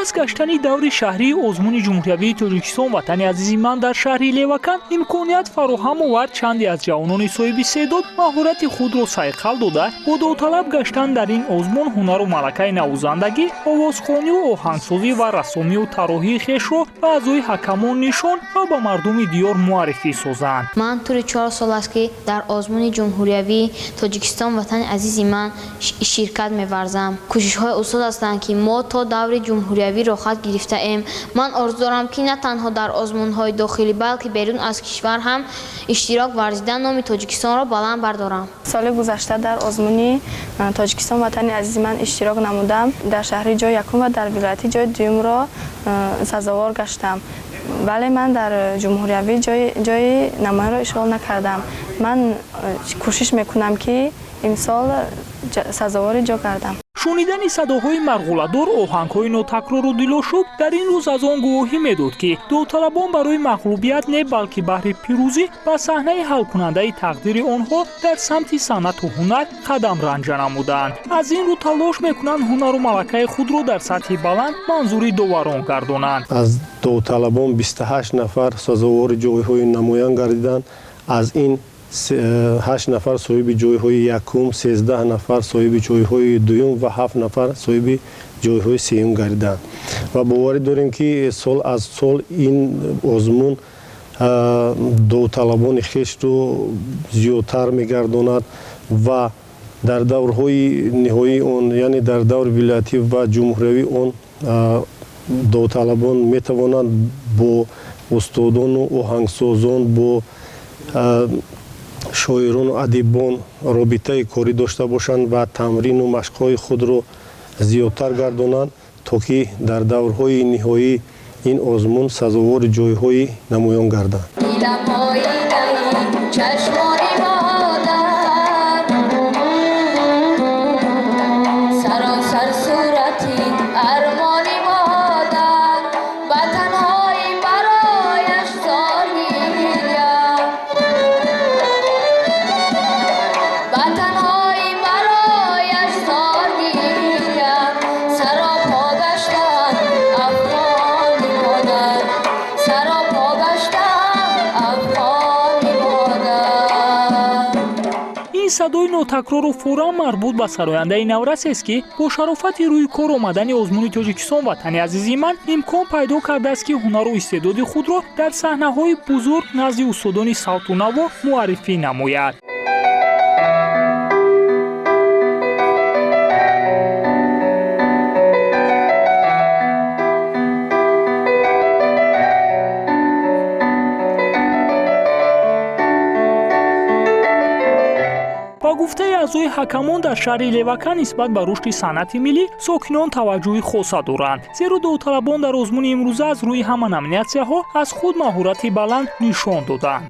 Оғоз гаштани даври шаҳрии озмуни ҷумҳуриявии Тоҷикистон «Ватани азизи ман» дар шаҳри Левакан имконият фароҳам овард чанде аз ҷавонони соҳиби истеъдод маҳорати худро сайқал дода, бо довталаб гаштан дар ин озмун ҳунару малакаи навозандагӣ, овозхонию оҳангсозӣ ва рассомию тарроҳии хешро ба аъзои ҳакамон нишон ва ба мардуми диёр муаррифӣ созанд. Ман тӯли 4 сол аст, ки дар озмуни ҷумҳуриявии Тоҷикистон «Ватани азизи ман» ширкат меварзам. Кӯшишҳои устод ҳастанд, ки мо то даври ҷумҳуриявӣ роҳхат гирифтаем. Ман орзу дорам, ки на танҳо дар озмунҳои дохилӣ, балки берун аз кишвар ҳам иштирок варзида номи Тоҷикистонро баланд бардорам. Соли гузашта дар озмуни Тоҷикистон «Ватани азизи ман» иштирок намудам. Дар шаҳри ҷои якум ва дар вилояти ҷои дуюмро сазовор гаштам. Вале ман дар ҷумҳуриявӣ ҷои намоянро ишғол накардам. Ман кӯшиш мекунам, ки имсол сазовори ҷо гардам. Шунидани садоҳои марғуладор, оҳангҳои нотакрору дилошӯб дар ин рӯз аз он гувоҳӣ медод, ки довталабон барои мағлубият не, балки баҳри пирӯзӣ ба саҳнаи ҳалкунандаи тақдири онҳо дар самти санъату ҳунар қадам ранҷа намуданд. Аз ин рӯ талош мекунанд ҳунару малакаи худро дар сатҳи баланд манзури доварон гардонанд. Аз довталабон 28 нафар сазовори ҷойҳои намоян гардиданд. Аз ин 8 нафар соҳиби ҷойҳои якум, 13 нафар соҳиби ҷойҳои дуюм ва 7 нафар соҳиби ҷойҳои сеюм гардиданд. Ва боварӣ дорем, ки сол аз сол ин озмун довталабони хешро зиёдтар мегардонад ва дар даврҳои ниҳоии он, яъне дар даври вилоятӣ ва ҷумҳуриявии он, довталабон метавонанд бо устодону оҳангсозон, бо шоирону адибон робитаи корӣ дошта бошанд ва тамрину машқҳои худро зиёдтар гардонанд, то ки дар даврҳои ниҳоии ин озмун сазовори ҷойҳои намоён гарданд. Садои нотакрору фурам марбут ба сарояндаи наврасест, ки бо шарофати рӯи кор омадани озмуни Тоҷикистон «Ватани азизи ман» имкон пайдо кардааст, ки ҳунару истеъдоди худро дар саҳнаҳои бузург назди устодони савту наво муаррифӣ намояд. Ба гуфтаи аъзои ҳакамон, дар шаҳри Левакан нисбат ба рушди санъати миллӣ сокинон таваҷҷӯҳи хоса доранд, зеро довталабон дар озмуни имрӯза аз рӯи ҳама номинатсияҳо аз худ маҳорати баланд нишон доданд.